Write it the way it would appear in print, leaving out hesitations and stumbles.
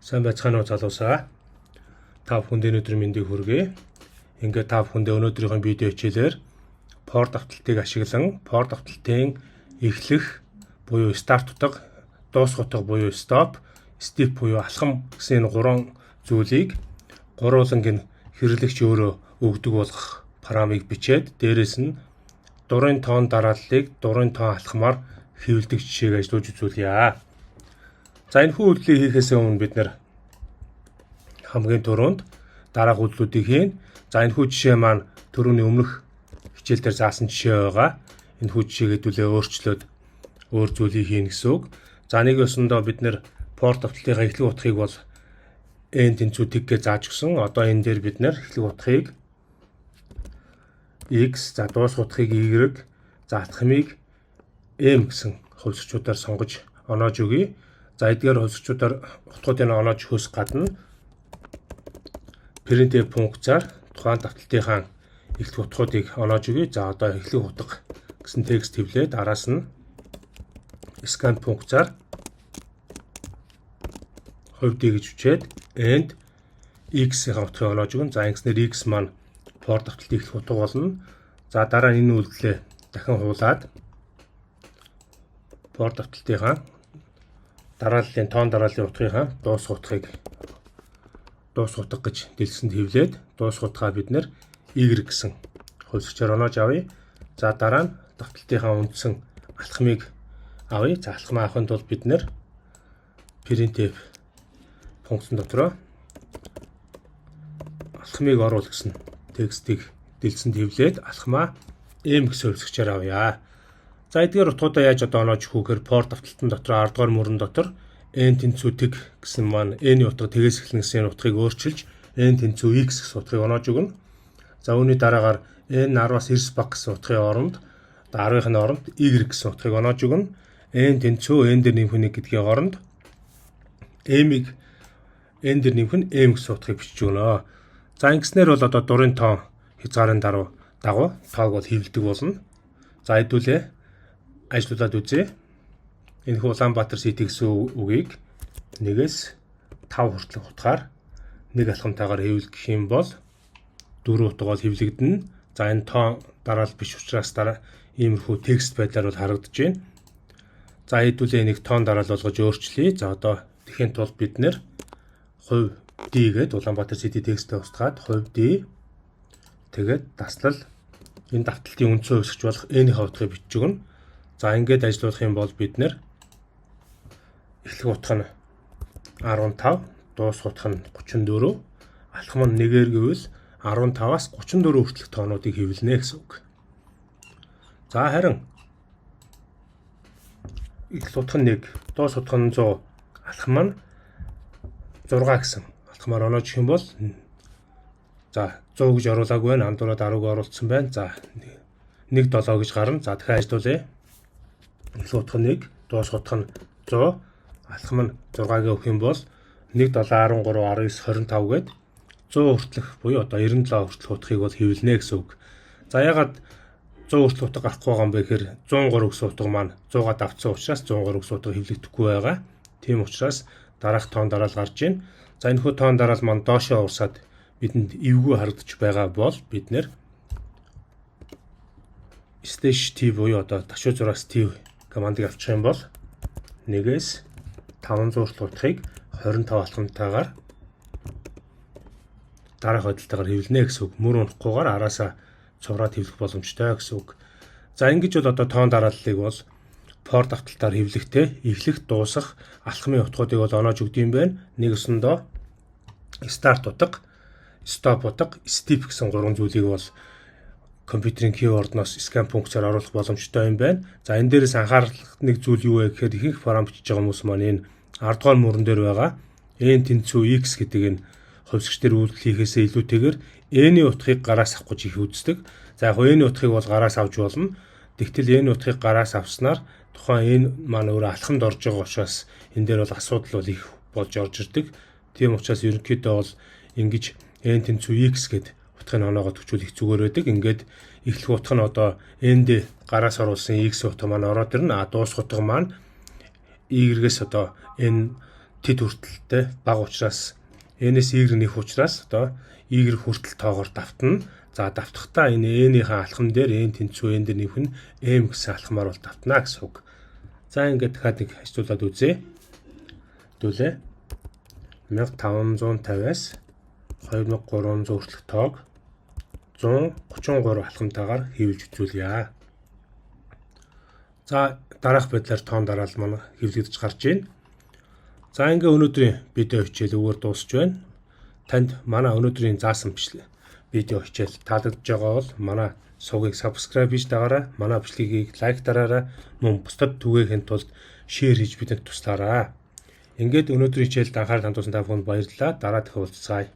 Сайн байцгаана уу, залуусаа. Та бүхэнд энэ өдрийн мэндийг хүргэе. Ингээд та бүхэндээ өнөөдрийнхөө видео хичээлээр for давталтыг ашиглан for давталтын эхлэх буюу start утга, дуусах утга буюу stop, step буюу алхам гэсэн энэ гурван зүйлийг гурвууланг нь хэрэглэгч өөрөө өгдөг болгох програмыг бичээд, дээрэс нь дурын тоон дарааллыг дурын тоон алхмаар хэвлэдэг жишээг ажиллуулж үзүүлье. За, энэ хүү үйлдэлийг хийхээс өмнө бид нар хамгийн түрүүнд дараах үйлдэлүүдийг хийнэ. За, энэ хүү жишээ маань түрүүний өмнөх хичээл дээр заасан жишээ байгаа. Энэ хүү жишээг хэдүүлээ өөрчлөөд өөр зүйлийг хийнэ гэсэн үг. За, нэг ёсондоо бид нар for давталтынхаа эхлэх утгыг бол n тэнцүү тэг гэж зааж өгсөн. Одоо энэ дээр бид нар эхлэх утгыг x, за, дуусах утгыг y, за, алхмыг m гэсэн хувьсагчуудаар сонгож оноож өгье. За, эдгээр хувьсагчуудаар утгуудыг оноож өгөхөөс гадна printf функцаар тухайн давталтынхаа эхлэх утгуудыг оноож өгье. За, одоо эхлэх утга гэсэн текст хэвлээд, араас нь scan функцаар хувь d гэж бичээд энд x-ийн утгыг оноож өгнө. За, ингэснээр x маань for давталтын эхлэх утга болно. За, дараа нь энэ үйлдэлээ дахин хуулаад for давталтынхаа дарааллын тоон дарааллын утгынхаа дуусах утгыг дуусах утга гэж дэлгэцэнд хэвлээд, дуусах утгаа бид нар y гэсэн хувьсагчаар оноож авъя. За, дараа нь давталтынхаа үндсэн алхмыг авъя. За, алхмаа авахын тулд бид нар printf функцэн дотроо алхмыг оруул гэсэн текстийг дэлгэцэнд хэвлээд, алхмаа m гэсэн хувьсагчаар авъя. За, эдгээр утгуудаа яаж одоо оноож өгөх вэ гэхээр for давталтан дотор 10 дугаар мөрөн дотор n тэнцүү тэг гэсэн маань n-ийн утга тэгээс эхэлнэ гэсэн утгыг өөрчилж, n тэнцүү x гэсэн утгыг оноож өгнө. За, үүний дараагаар n 10-аас 9 бага гэсэн утгын оронд, одоо 10-ын оронд y гэсэн утгыг оноож өгнө. N тэнцүү n дээр нэмэх 1 гэдгийн оронд m-ийг n дээр нэмэх нь m гэсэн утгыг бичиж өгнө. За, ингэснээр бол одоо дурын тоон хязгаарын дагуу тоог бол хэвлэдэг болно. За, хэдүүлээ ажиллуулад үзье. Энэхүү Улаанбаатар City гэсэн үгийг 1-ээс 5 хүртэлх утгаар нэг алхамтайгаар хэвлэх юм бол дөрвөн утга бол хэвлэгдэнэ. За, энэ тоон дараал биш учраас дараа иймэрхүү текст байдлаар бол харагдаж байна. За, хэдүүлээ энийг тоон дараал болгож өөрчлөе. За, одоо тэгэхийн тулд бид нар хувь D гээд Улаанбаатар City текстээ устгаад, хувь D, тэгээд таслал энэ давталтын үндсэн хувьсагч болох n-ийн утгыг бичиж өгнө. За, ингээд ажиллуулах юм бол бид нар эхлэх утга нь 15, дуусах утга нь 34, алхам нь нэгээр гэвэл 15-аас 34 хүртэлх тоонуудыг хэвлэнэ гэсэн үг. За, харин эхлэх утга нь 1, дуусах утга нь 100, алхам нь 6 гэсэн алхмаар оноож юм бол, за, 100 гэж оруулаагүй байна. Андуураад 10-г оруулсан байна. За, 1 7 гэж гарна. За, дахиад ажиллуулъя. Эхлэх утга нь 1, дуусах утга нь 100, алхам нь 6-г өгөх юм бол 1 7 13 19 25 гээд 100 хүртэлх буюу одоо 97 хүртэлх утгыг бол хэвлэнэ гэсэн үг. За, яагаад 100 хүртэлх утга гарахгүй байгаа юм бэ гэхээр 103 гэсэн утга маань 100-га давтсан учраас 103 гэсэн утга хэвлэгдэхгүй байгаа. Тийм учраас дараах тоон дараал гарч байна. За, энэхүү тоон дараал маань доошоо урсаад бидэнд эвгүй харагдаж байгаа бол бид нар slash t буюу одоо ташуу зураас t командыг авчих юм бол 1-ээс 500 хүртэл утгыг 25 алхамтайгаар дараах байдалтайгаар хэвлэнэ гэсэн үг. Мөр унахгүйгээр араасаа цувраад хэвлэх боломжтой гэсэн үг. За, ингэж бол одоо тоон дарааллыг бол for давталтаар хэвлэхдээ эхлэх, дуусах, алхмын утгуудыг бол оноож өгдөг юм байна. Нэг ёсондоо start утга, stop утга, step гэсэн гурван зүйлийг бол компьютерийн keyboard-ноос scan функцаар оруулах боломжтой юм байна. За, энэ дээрээс анхаарах нэг зүйл юу вэ гэхээр ихэнх програм бичиж байгаа хүмүүс маань энэ 10 дугаар мөрөн дээр байгаа n тэнцүү x гэдэг энэ хувьсагч дээр үйлдэл хийхээсээ илүүтэйгээр n-ийн утгыг гараас авах гэж их үздэг. За, яг n-ийн утгыг бол гараас авч болно. Тэгтэл n утгыг гараас авснаар тухайн n маань өөрөө алхамд орж байгаа учраас энэ дээр бол асуудал бол их болж орж ирдэг. Тийм учраас ерөнхийдөө бол ингэж n тэнцүү x гээд утгыг оноогоод өгчүүл их зүгээр байдаг. Ингээд эхлэх утга нь одоо n-д гараас оруулсан x утга маань ороод ирнэ. А дуусах утга маань y-гээс одоо n тэд хүртэлтэй бага учраас, n-ээс y нэх учраас одоо y хүртэл тоогоор давтна. За, давтахдаа энэ n-ийн алхам дээр n тэнцүү n дээр нэмэх нь m гэсэн алхмаар бол давтна гэсэн үг. За, ингээд дахиад нэг ажиллуулад үзье. Хэдүүлээ 1550-аас 2300 хүртэлх тоог 133 алхамтайгаар хэвлэж үзүүлье. За, дараах байдлаар тоон дараалал маань хэвлэгдэж гарч байна. За, ингээ өнөөдрийн видео хичээл үүгээр дуусч байна. Танд манай өнөөдрийн заасан бичлэг видео хичээл таалагдж байгаа бол манай сувгийг subscribe хийж дагаарай. Манай бичлэгийг like дараарай. Мөн бусдад түгээхин тулд share хийж бидэнд туслаарай. Ингээд өнөөдрийн хичээлд анхаарал хандуулсан та бүхэнд баярлалаа. Дараа дахин уулзцаая.